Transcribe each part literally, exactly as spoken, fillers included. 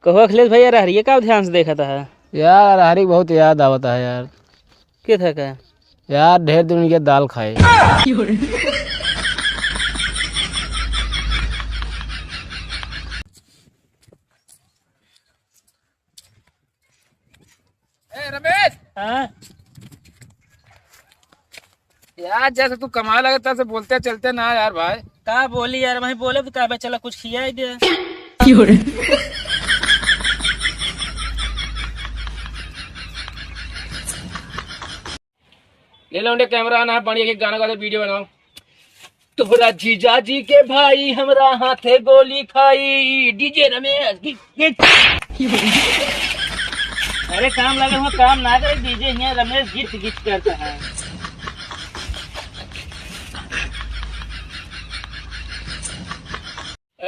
कहो अखिलेश भैया, रहरिये का ध्यान से देखत है? यार, रहरी बहुत याद आवत है यार। के था का? यार, ढेर दिन के दाल खाए। ए, रमेश! हाँ? यार, जैसे तू कमाए लगे, तैसे बोलते चलते ना यार भाई। का बोली यार, वहीं बोले तो का बे, चला कुछ खिया ही दे। ले लौंडे, कैमरा आना है, बढ़िया एक गाना गा दे, वीडियो बनाओ। तोहरा जीजा जी के भाई हमरा हाथे गोली खाई, डीजे रमेश गिच गिच। अरे काम लगे हो, काम ना करे, डीजे हियां रमेश गिच गिच करता है।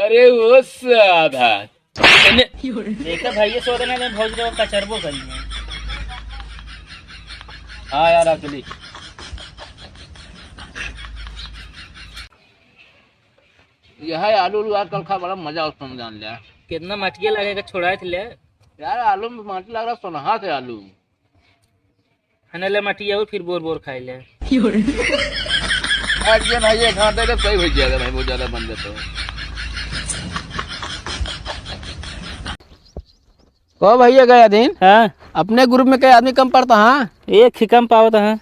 अरे वो साधा। देखा भाई, ये सोदे ना भौजी लोग कचरबो करी है। हाँ यार, आ चली। यह है आलू, आलू आजकल खा बड़ा मजा उसमें जान लिया। कितना मटिया लगेगा, छोड़ाए थे ले। यार, आलू में माटी लग रहा, सोनहा से आलू। हने ले मटिया हो, फिर बोर बोर खाए ले। अरे भाई, एक हाथ दे दे, सही हो जाएगा भाई, बहुत ज्यादा बन जाता है। कहो भैया, गया दिन हाँ। अपने ग्रुप में कई आदमी कम पड़ता हाँ? एक ही कम पावत है।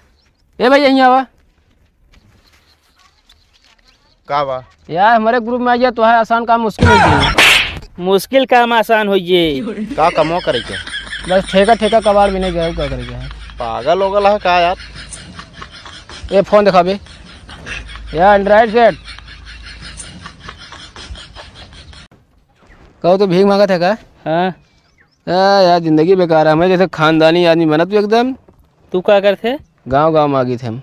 ए भैया, यहीं आवा। का बा? यार, हमारे ग्रुप में आइए, तो है आसान काम मुश्किल हो गया। मुश्किल काम आसान होइए। का कमवा करे के? बस ठेका, ठेका कबाड़ भी नहीं गया, का करे के है? पागल हो गया है का यार? ये फोन दिखा बे। यार, एंड्रॉइड सेट। कहो तो भीख मांगत है का? हाँ। आ, यार, जिंदगी बेकार है। हमें जैसे खानदानी आदमी बना तू एकदम। तू का करथे? गाँव गाँव मांगित हम।